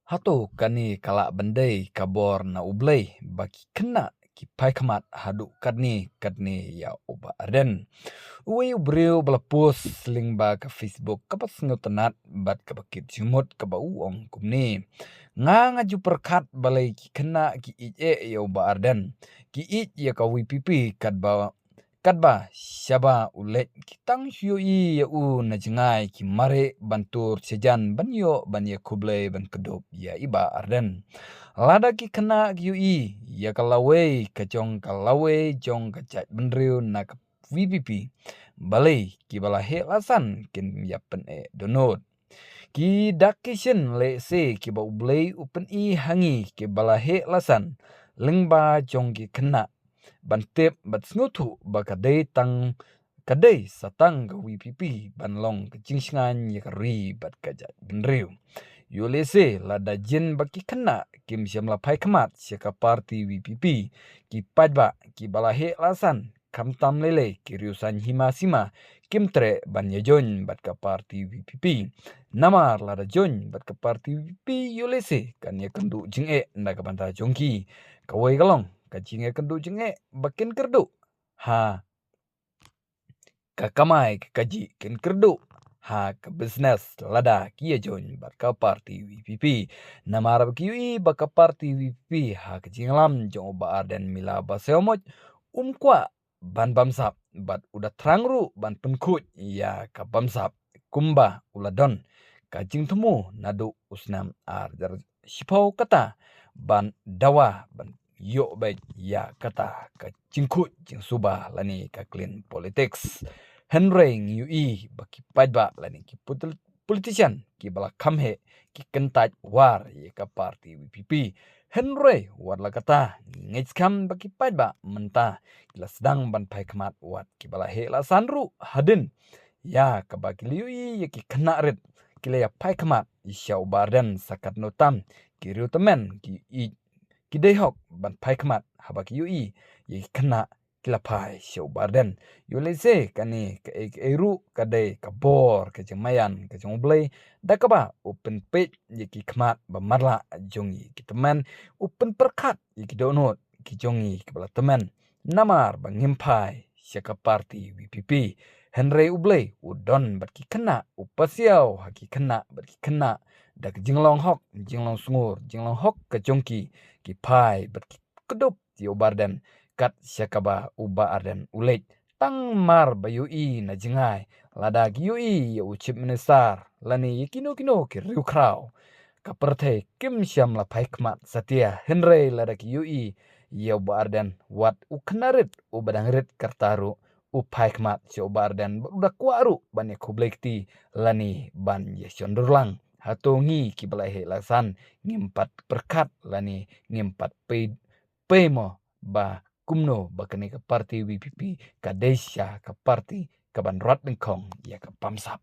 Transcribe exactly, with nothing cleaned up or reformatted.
Hato kane ka lah ban dei ka bor na U Blei ba ki khynnah ki phai khmat haduh katne katne ïa u Bah Ardent? Uwei u briew ba la post lyngba ka Facebook kaba sngewtynnat bad kaba kit jingmut kaba u ong kumne: Nga nga ju pyrkhat balei ki khynnah ki ïeit eh ïa u Bah Ardent, ki ïeit ïa ka VPP katba katba shaba u leit ki tang shu ïohi ïa u na jngai, ki mareh ban tur shajan ban ïoh ban ïa khublei ban kdup ïa i Bah Ardent. Lada ki khynnah ki ïohi ïa ka lawei ka jong ka lawei jong ka jaitbynriew na ka VPP, balei kiba la heh la san kin ïa pyneh dohnud? Ki dak ki shin lehse kiba U Blei u pyni ha ngi kiba la heh la san lyngba jong ki khynnah ban tip bad sngewthuh ba ka dei tang ka dei sa tang ka VPP ban long ka jingshngaiñ ïa ka ri bad ka jaitbynriew. Ïoh lehse lada jin ba ki khynnah kim shym la phai khmat sha ka party VPP, ki paidbah kiba la heh la san khamtam lei lei ki riewsaiñ hima sima kim treh ban ïa join bad ka party VPP. Namar lada join bad ka party VPP ïoh lehse kan ïa kynduh jingeh na ka bynta jong ki. Kawei ka long ka jingïakynduh jingeh ba kin kyrduh ha ka kamai ka kajih, kin kyrduh ha ka business lada ki ïa join bad ka party VPP. Namar ba ki ïohi ba ka party VPP ha ka jingïalam jong u Bah Ardent Miller Basaiawmoit um kwah ban bamsap bad u da thrang ruh ban pynkhuid ïa ka bamsap kumba u la don ka jingthmu naduh u snem ar hajar shiphew, kata ban dawa ban ïoh beit ïa kata ka jingkhuid jingsuba lane ka clean politics. Hynrei ngi ïohi ba ki paidbah lane ki putil- politician kiba la kham heh ki kyntait war ïa ka party VPP. Hynrei wat la kata ngi ngeit skhem ba ki paidbah mynta ki la sdang ban phai khmat, wat kiba la heh la san ruh hadien ïa kaba ki la ïohi ïa ki khynnah rit ki la ïa phai khmat sha u Bah Ardent. Sa katno tam ki riewtymmen ki ïeit ki dei hok ban phai khmat haba ki ïohi ïa ki khynnah ki la phai sha u Bah Ardent. Ïoh lehse kane kaei kaei ruh ka dei ka bor ka jingmaïan ka jong U Blei da kaba u pynpeit ïa ki khmat ba matlah jong ngi ki tymmen, u pynpyrkhat ïa ki dohnud ki jong ngi kiba la tymmen namar ba ngim phai sha ka party VPP. Hynrei U Blei u don bad ki khynnah, u pasiaw ha ki khynnah bad ki khynnah da ka jinglong hok jinglong sngur jinglong hok ka jong ki, ki phai bad ki kdup ïa u Bah Ardent kat sha kaba u Bah Ardent u leit. Tang mar ba ïohi na jngai lada ki ïohi ïa u Chief Minister lane ïa kino kino ki riewkhraw, ka pyrthei kim shym la phai khmat satia. Hynrei lada ki ïohi ïa u Bah Ardent, wat u khynnah rit uba dang rit ka rta ruh u phai khmat sha u Bah Ardent bad u da kwah ruh ban ïa khublei kti lane ban ïa shon dur lang. Hato ngi kiba la heh la san ngim pat pyrkhat lane ngim pat peit peit mo ba kumno ba kane ka party VPP ka dei shisha ka party kaban rat dyngkhong ïa ka bamsap?